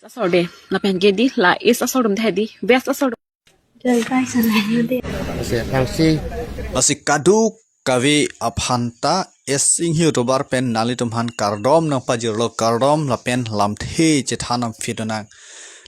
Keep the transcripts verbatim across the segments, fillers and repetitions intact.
Asor de, lapen ke di, la East asor dum de di, West asor dum. Jai kai sanai de. Ase thangsi. Lasi kadokave aphan ta S Singhi Tobar pen nanglitum aphan kardom nangpajirlo, kardom lapen lamthe chethan nangpidun nang.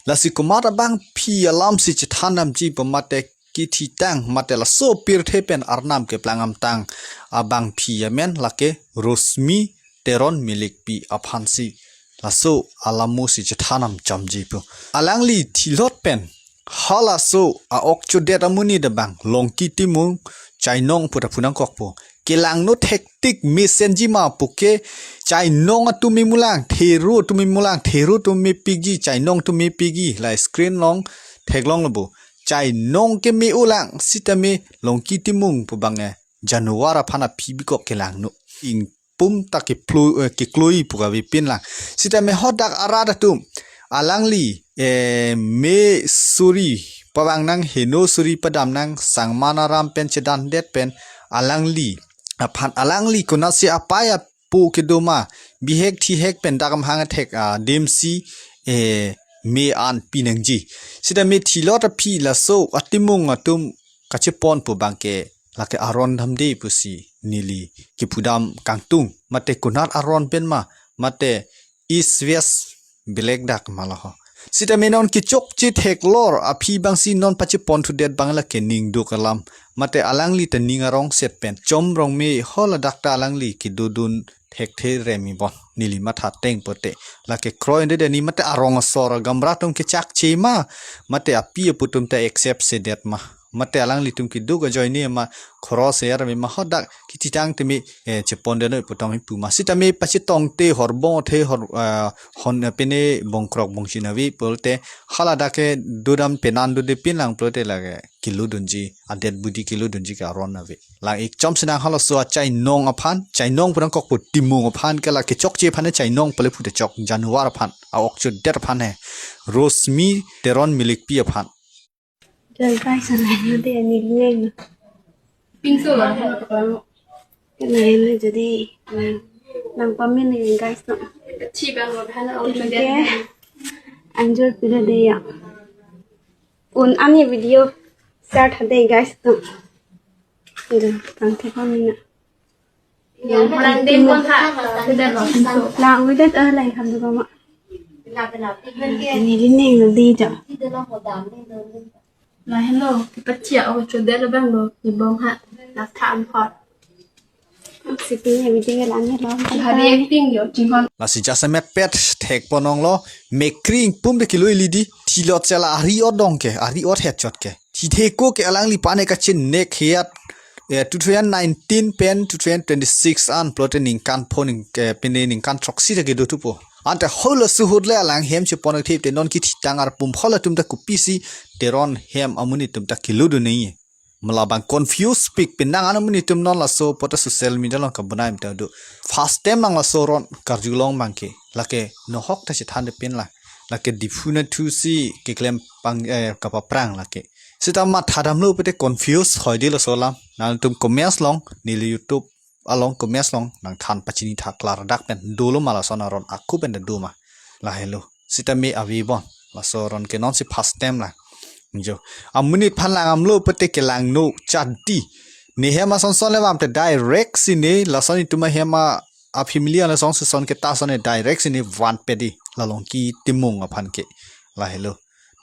Lasi komat abangpi alam si chethan nangji pu mate kethitang mate laso pirthe pen arnam keplang amtang abangpi amen lake Rosmi Teron Millikpi aphan si laso alamo si chethan nangchomji pu. Alangli thilot pen halaso a-ok chodet amonit abang Longki Timung Chainong pu ta pu nangkokpo. Kelangno thektik mesenji ma puke Chainong atum memulang, Thero atum memulang, Thero atum mepikji, Chainong atum mepikji, la screen along theklonglo bo. Chainong ke me-ulang, sitame Longki Timung pu abang e Januar aphan aphi bikok kelangno. Ingpum ta keploi, eh, kekloi pu kave pinlang. Sitame hadak arat atum alangli, eh, me suri pavang nang, heno suri padam nang, Sangma Aram pen chedandet pen alangli aphan, alangli konatsi apei apo kedo ma, bihek thihek pen dak amahang athek, ah, dimsi, eh, me-an pinangji. Sitame thilot aphi laso atimung atum kachepon pu abang ke lake aron damde pusi neli kepudam kangtung. Mate konat aron pen ma, mate East West belek dak ma la ho. Sitame non kechokche theklor aphi abang si non pachepon thudet abang lake ning duk alam. Mate alangli ta ning arong set pen. Chom rong me ho ladak ta alangli kedodun thekthe remi bon. Neli matha teng pote. Lake kroi de de ni mate arong asor agamra atum kechakche ma. Mate api apo atum ta accept sedet ma. Mate alanglitum keduk ajoine ma khoros er me ma hadak kethitang teme, eh, chepon de noi pu tong hi pu ma. Sitame pachetong te horbong the hor, ah, hon, eh, pene bongkrok bongsi nave pulote haladak ke dodam penan dode pinlang pulote lake kelodunji, adet budi kelodunji ke aron nave. Lang ik chomsi nang halaso a Chainong aphan, Chainong pu nangkokpo, Timung aphan ke lake chokche aphan he Chainong pule pute chok, Januar aphan, a-ok chodet aphan he. Rosmi Teron Millikpi aphan. Jai kai sanai de ni neng. Pingso la. Kenai na jadi nang, nang pamin ni guys no. Chi bang lo hana o. Oke. Anjur pida de ya. Un ani video start hade guys no. Jai tang the pamin na. Lang udet ah lai ham du ma. Ni lining no di jo. La hello, kipachi a-ok chodet abang lo, ni bom ha, na tham pot. Sitting ya video lang hello. Hari acting yo, chinghon. Lasi jasemet pet thekpon onglo, mekring pum de keloi lidi, thilot chela ari odong ke, ari ot het chot ke. Thitheko ke alangli pane kachin nek hiat, eh, two thousand nineteen pen two thousand twenty-six an pulote ningkan pho ning, eh, pine ningkan throksi ta kedo thupo. Ante halaso ahut le alang hem chepon thip te non kethitang arpum halatum ta kopisi Teron hem amonit atum ta kelodun nangji. Malabang confuse pik pinang an amonit atum non laso pota social media along kabonai mta do. First time nang laso aron karjulong abang ke. Lake nohok ta chethan de pinlang. Lake Diphu nathu si keklem pang, eh, kapaprang lake. Sita matha damlo pute confuse hoi di laso alam. Nangtum comments along, neli YouTube along comments along nangthan pachini tha klardak pen dolo ma lason aron ako pen do ma. La hello. Sitame ave bon. Laso aron ke non si first time la. Jo. Amonit aphan lang damlo pute kelangno chadi. Ne hem asonson le bam te direct si ne lason itum ahem a family ala song si son ke ta son ne direct si ne van pe di. La Longki Timung aphan ke. La hello.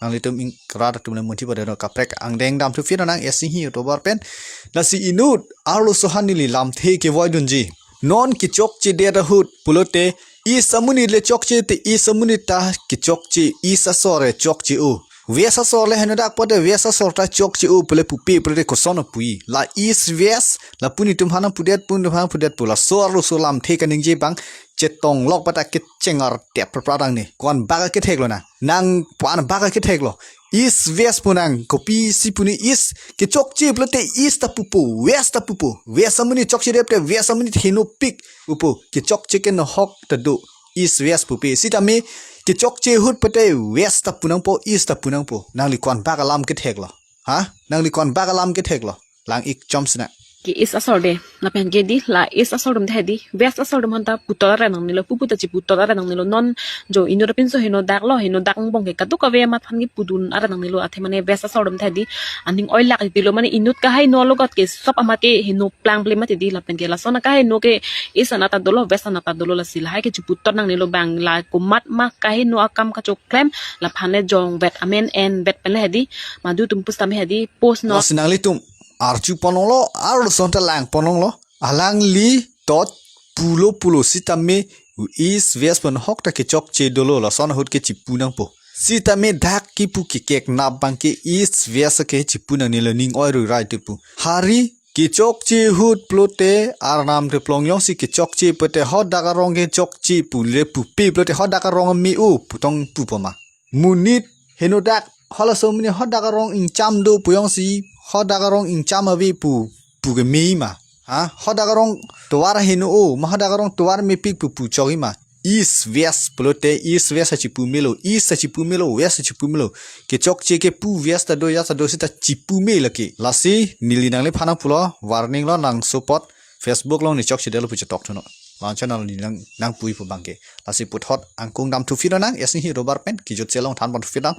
Nanglitum ingkrat atum le munthi pada no kaprek angdeng dam thu fira nang S Singhi Tobar pen. Lasi inut arloso aphan neli lamthe kevoidunji. Non kechokche det ahut pulote East amonit le chokche te East amonit ta kechokche, East asor le chokche o. West asor le henodak pote West asor ta chokche o pule pupe pulote koson apui. La East West lapu netum aphan pudet pu netum aphan pudet pu laso arloso lamthe kaningje abang chetong lok pata kechengar tep prapra dang ne. Ko-an bak aketheklo na. Nang ko-an bak aketheklo. East West pu nang kopisi pu ne East kechokche pulote East ta pupo, West ta pupo. West amonit chokche det te West amonit henopik pupo. Kechokche ke nohok ta do East West pupe. Sitame kechokche ahut pute West ta pu nangpo, East ta pu nangpo. Nangli ko-an bak alam ketheklo. Ha? Nangli ko-an bak alam ketheklo. Lang ik chomsi nang. Ke east asor de, lapen ke di la east asor atum ta hedi, west asor atum aphan ta putot aret nangnelo, pupu ta chiputot aret nangnelo. Non jo inut apinso henodak lo, henodak angbong ke kadokave amat aphan kepudun aret nangnelo, athe mane west asor atum ta hedi, aning oilak titilo, mane inut kaheno alogot ke sop amat ke heno plangple mati di, lapen ke lason akaheno ke east anat ta dolo, west anat ta dolo, lasi lahai ke chiputot nangnelo, bang la komat ma kaheno akam kachoklem, laphan le jongvet amen envet pen le hedi, madu atum pusitame hedi post non. Lasi nanglitum arju ponlonglo, arloson ta lang ponlonglo. Alangli tot pulo pulo sitame east west pen ahok ta kechokche dolo, lason ahut ke chipu nangpo. Sitame dak kipu kekek nap abang ke east west ke chipu nangnelo, ning oi rui rai te pu. Hari kechokche ahut pulote Arnam te plong jongsi kechokche pute hadak arong kechokche pu le pupe pulote hadak arong ame-o pu tong pupo ma? Monit henodak halaso amonit hadak arong ingcham do pu jongsi, hadak arong ingcham ave pu, pu keme ma? Ha? Hadak arong tovar heno-o ma, hadak arong tovar mepik pu pu chok-i ma? East west pulote east west ta chipu melo, east ta chipu melo, west ta chipu melo. Kechokche ke pu west ta do, east ta do sita chipu me lake. Lasi neli nangliphan nangpulo, warning lo, nang support Facebook along ne chokche detlo pu chetok thunon. La channel neli nang, nangpui pu abang ke. Lasi puthot angkung dam thuphi lonang, esi hi robar pen kejut chelong than pon thuphi nang.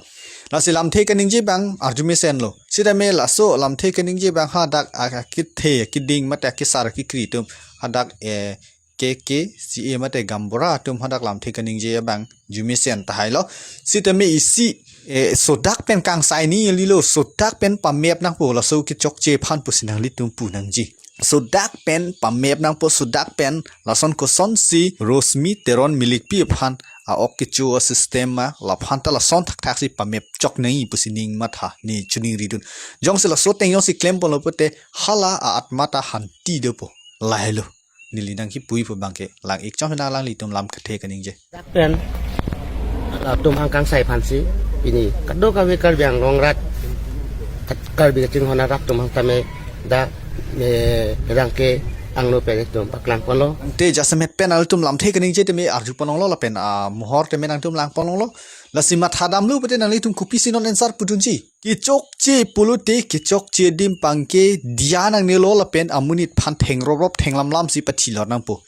Lasi lamthe kaningje abang arju mesenlo. Sitame laso lamthe kaningje abang hadak a, akethe, keding mate akesar kekri atum, hadak, eh, K K C A mate Gaonbura atum hadak lamthe kaningje abang arju mesen tahai lo. Sitame isi, eh, sodak pen kangsai ni lilo, sodak pen pamep nangpo laso kechokche aphan pusi nanglitum pu nangji. Sodak pen pamep nangpo, sodak pen. Lason kosonsi Rosmi Teron Milikpi aphan a-ok kecho a-system ma, laphan ta lason thakthak si pamep chok nangji pusi ning matha, ne choningridun. Jongsi laso ateng jongsi klem ponlo pute hala a-atma ta hanti dopo. Lahelo. Neli nangkipui pu abang ke, lang-ik chom nang alanglitum lam kethe kaningje. Dak pen latum angkang sai aphansi pini kadokave Karbi Anglong arat, Karbi kachinghon arat atum aphan tame dak, eh, rang ke angno pen itum paklang ponlo. Te jasemet pen alanglitum lamthe kaningje tame arju ponlonglo lapen amohor tame nangtum lang ponlonglo. Lasi matha damlo pute nanglitum kopisi non answer pudunji? Kechokche pulote kechokche adim abang ke diya nangnelo lapen amonit aphan thengroprop thenglamlam si pathilor nangpo.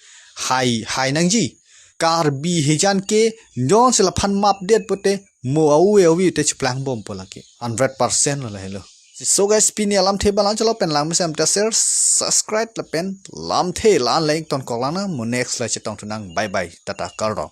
Hai, hai nangji. Karbi hijan ke jongsi laphan mapdet pute mo awi awi te cheplangbompo lake. Hundred percent lo lahelo. Si so guys, pini alamthe abang la-anchot lo, pen lang mesen ta share, subscribe lapen lamthe la-an le ingtonkok lang nang, mo next le chetong thunang. Bye bye. Tata kardom.